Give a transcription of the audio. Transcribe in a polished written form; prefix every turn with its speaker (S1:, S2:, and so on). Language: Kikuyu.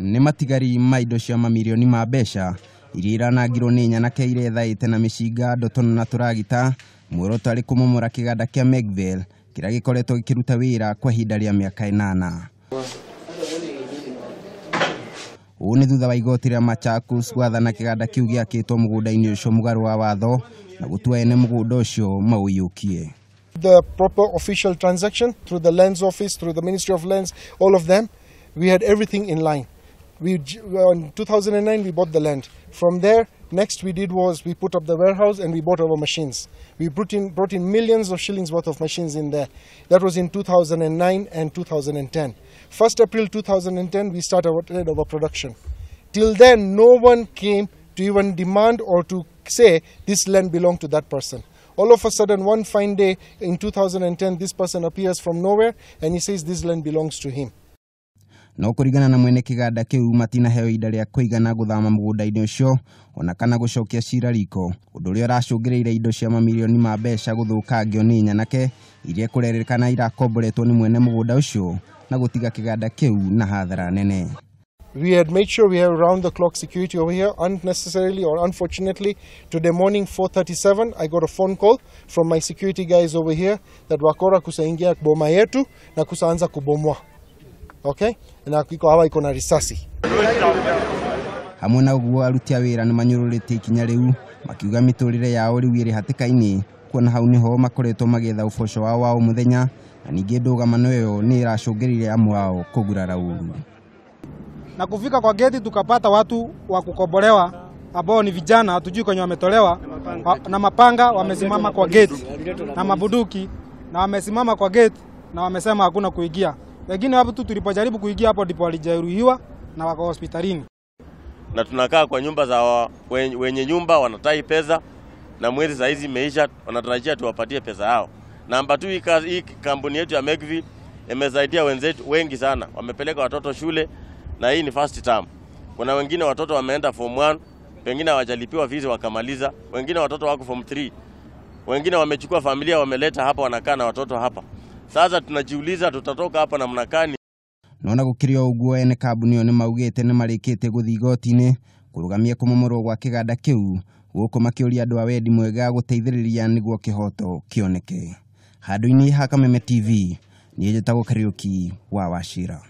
S1: Nĩ matigari ma indo cia mamirioni ma mbeca iria iranangirwo nĩ nyanake irethaĩte na mĩcinga, ndotono na tũragita, muoroto arĩ kũmomora kĩganda kĩa Megville kĩrĩa gĩkoretwo gĩkĩruta wĩra kwa ihinda rĩa mĩaka 8. Ũũ nĩ thutha wa igoti rĩa Machakos gwathana kĩganda kĩu gĩakĩtwo mũgũnda-inĩ ũcio mũgarũ wa watho na gũtua ene mũgũnda ũcio maũiyũkie.
S2: The proper official transaction through the Lands Office, through the Ministry of Lands, all of them, we had everything in line. In 2009, we bought the land. From there, next we did was we put up the warehouse and we bought our machines. We brought in millions of shillings worth of machines in there. That was in 2009 and 2010. 1st April 2010, we started our production. Till then, no one came to even demand or to say this land belonged to that person. All of a sudden, one fine day in 2010, this person appears from nowhere and he says this land belongs to him.
S1: No kũringana na mwene kĩganda kĩu matinaheo ihinda rĩa kũigana gũthama mũgũnda-inĩ ũcio ona kana gũcokia cira riko, ũndũ ũrĩa ũracũngĩrĩirie indo cia mamirioni ma mbeca gũthũkangio nĩ nyanake iria kũrerĩkana irakomboretwo nĩ mwene mũgũnda ũcio na gũtiga kĩganda kĩu na hathara nene.
S2: We had made sure we have round the clock security over here. Unnecessarily or unfortunately, today morning 4:37 I got a phone call from my security guys over here that wakora kusaingia boma yetu na kusaanza kubomoa. Okay? Na iko hawa iko na risasi.
S1: Hamwe na ũguo aruti a wĩra nĩ manyũrũrĩtie ikinya rĩu makiuga mĩtũrĩre yao rĩu ĩrĩ hatĩka-inĩ kuona hau nĩho makoretwo magĩetha ũboco wao wa o mũthenya na ningĩ ndũgamano ĩyo nĩ ĩracũngĩrĩire amwe ao kũgurara ũru.
S3: Na kufika kwa geti tukapata watu wa kukombolewa ambao ni vijana hatujui kwenye wametolewa na mapanga, wamesimama kwa geti na mabuduki na wamesimama kwa geti na wamesema hakuna kuingia. Wengine hapo tu tulipojaribu kuingia hapo ndipo walijeruhiwa na wako hospitalini.
S4: Na tunakaa kwa nyumba za wenye nyumba wanatai pesa na mwezi saa hizi imeisha, wanatarajia tuwapatie pesa yao. Namba 2, hii kampuni yetu ya Megville imesaidia wenzetu wengi sana. Wamepeleka watoto shule na hii ni first term. Kuna wengine watoto wameenda form 1, pengine hawajalipiwa fees wakamaliza, wengine watoto wako form 3. Wengine wamechukua familia wameleta hapa wanakaa na watoto hapa. Sasa tunajiuliza tutatoka hapa namna gani?
S1: Nona gũkĩrĩ o ũguo ene kambuni ĩyo nĩmaugĩte nĩmarĩkĩtie gũthiĩ igoti-inĩ kũrũgamia kũmomorwo gwa kĩganda kĩu gũkũ makĩũria andũ a wendi mwega gũteithĩrĩria nĩguo kĩhoto kĩoneke. Handũ-inĩ ha Kameme TV, niĩ njĩtagwo Kariũki wa Wachira.